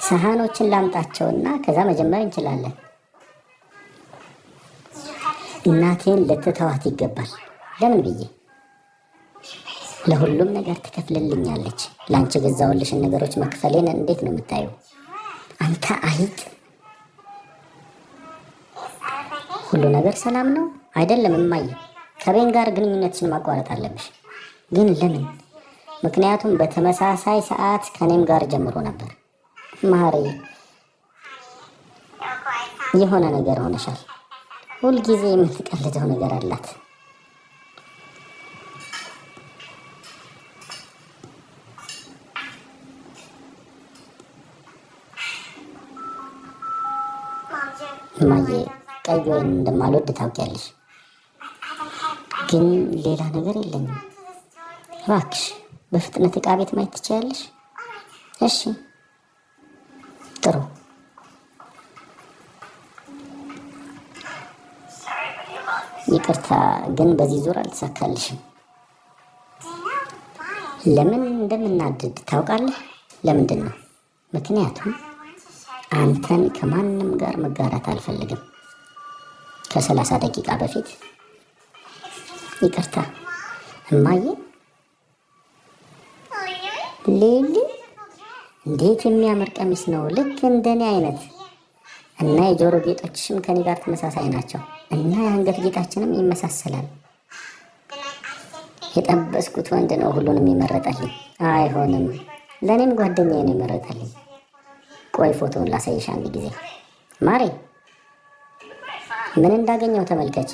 ሰሃኖችን ላምጣቸውና ከዛ መጀመር እንችላለን። እናቴን ልትተዋት ይገባል። ለምን ብዬ? ለሁሉም ነገር ትከፍልልኛለች። ለአንቺ የገዛሁልሽን ነገሮች መክፈሌን እንዴት ነው የምታየው? አንተ አይጥ! ሁሉ ነገር ሰላም ነው አይደለም? እማዬ፣ ከቤን ጋር ግንኙነትሽን ማቋረጥ አለብሽ። ግን ለምን? ምክንያቱም በተመሳሳይ ሰዓት ከኔም ጋር ጀምሮ ነበር። ማሬ፣ የሆነ ነገር ሆነሻል። ሁልጊዜ የምትቀልደው ነገር አላት። እማዬ፣ ቀይ ወይን እንደማልወድ ታውቂያለሽ። ግን ሌላ ነገር የለኝም። እባክሽ በፍጥነት ዕቃ ቤት ማየት ትችያለሽ? እሺ፣ ጥሩ። ይቅርታ ግን በዚህ ዙር አልተሳካልሽም። ለምን እንደምናድድ ታውቃለህ? ለምንድን ነው? ምክንያቱም አንተን ከማንም ጋር መጋራት አልፈልግም። ከ30 ደቂቃ በፊት። ይቅርታ እማዬ። ሊሊ፣ እንዴት የሚያምር ቀሚስ ነው! ልክ እንደኔ አይነት፣ እና የጆሮ ጌጦችሽም ከኔ ጋር ተመሳሳይ ናቸው፣ እና የአንገት ጌጣችንም ይመሳሰላል። የጠበስኩት ወንድ ነው ሁሉንም የመረጠልኝ። አይሆንም፣ ለእኔም ጓደኛዬ ነው የመረጠልኝ። ቆይ ፎቶውን ላሳይሽ አንድ ጊዜ። ማሬ፣ ምን እንዳገኘው ተመልከቺ።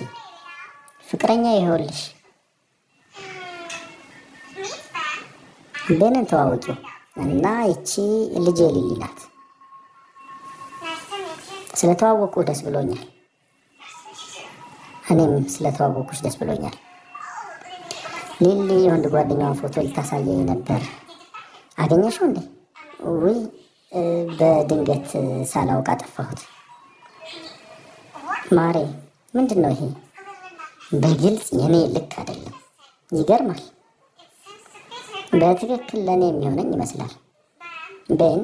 ፍቅረኛ ይኸውልሽ። ቤንን ተዋወቂው፣ እና ይቺ ልጄ ሊሊ ናት። ስለተዋወቁ ደስ ብሎኛል። እኔም ስለተዋወቁሽ ደስ ብሎኛል። ሊሊ የወንድ ጓደኛዋን ፎቶ ልታሳየኝ ነበር። አገኘሽው እንዴ? ውይ፣ በድንገት ሳላውቅ አጠፋሁት። ማሬ፣ ምንድን ነው ይሄ? በግልጽ የኔ ልክ አይደለም። ይገርማል። በትክክል ለእኔ የሚሆነኝ ይመስላል። ቤን፣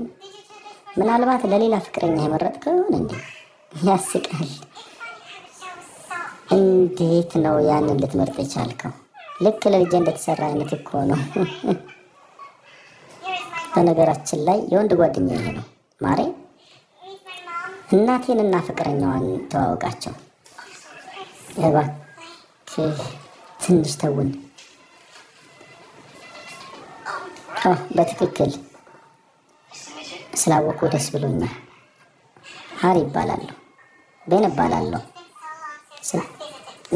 ምናልባት ለሌላ ፍቅረኛ የመረጥከው ይሆን እንዴ? ያስቃል። እንዴት ነው ያንን ልትመርጥ የቻልከው? ልክ ለልጄ እንደተሰራ አይነት እኮ ነው። በነገራችን ላይ የወንድ ጓደኛ ይሄ ነው። ማሬ፣ እናቴንና ፍቅረኛዋን ተዋወቃቸው። እባክህ ትንሽ ተውን። በትክክል ስላወቁ ደስ ብሎኛል። ሀሪ እባላለሁ። ቤን እባላለሁ።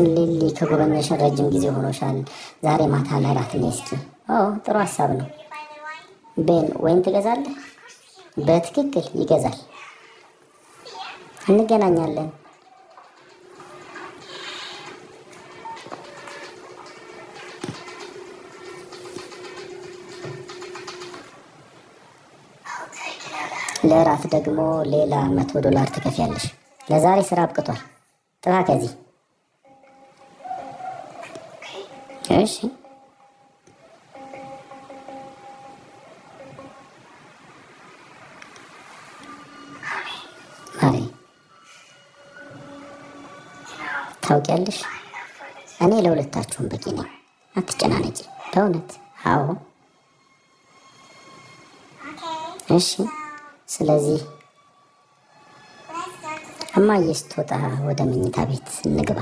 ሊሊ፣ ከጎበኘሽን ረጅም ጊዜ ሆኖሻል። ዛሬ ማታ ለራት ነይ እስኪ። ጥሩ ሀሳብ ነው። ቤን፣ ወይን ትገዛለህ? በትክክል ይገዛል። እንገናኛለን። ለራት ደግሞ ሌላ $100 ትከፍያለሽ። ለዛሬ ስራ አብቅቷል። ጥፋ ከዚህ። እሺ። ማሬ፣ ታውቂያለሽ፣ እኔ ለሁለታችሁም በቂ ነኝ። አትጨናነቂ። በእውነት አዎ። እሺ። ስለዚህ እማዬ ስትወጣ ወደ መኝታ ቤት እንግባ።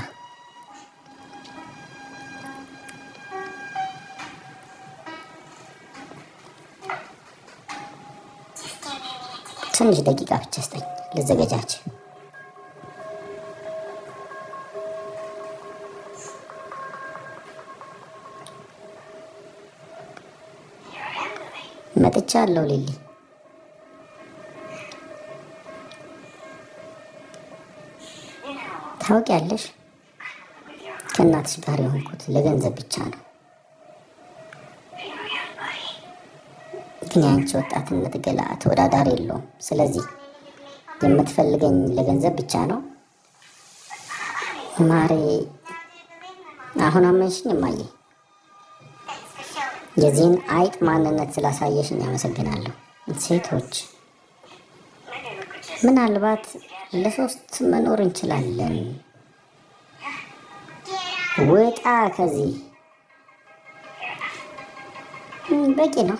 ትንሽ ደቂቃ ብቻ ስጠኝ ልዘገጃች። መጥቻለሁ ሊሊ። ታውቂያለሽ፣ ከእናትሽ ጋር የሆንኩት ለገንዘብ ብቻ ነው። ግን የአንቺ ወጣትነት ገላ ተወዳዳሪ የለውም። ስለዚህ የምትፈልገኝ ለገንዘብ ብቻ ነው? ማሬ፣ አሁን አመንሽኝ እማዬ? የዚህን አይጥ ማንነት ስላሳየሽኝ አመሰግናለሁ። ሴቶች ምናልባት ለሶስት መኖር እንችላለን። ውጣ ከዚህ። በቂ ነው።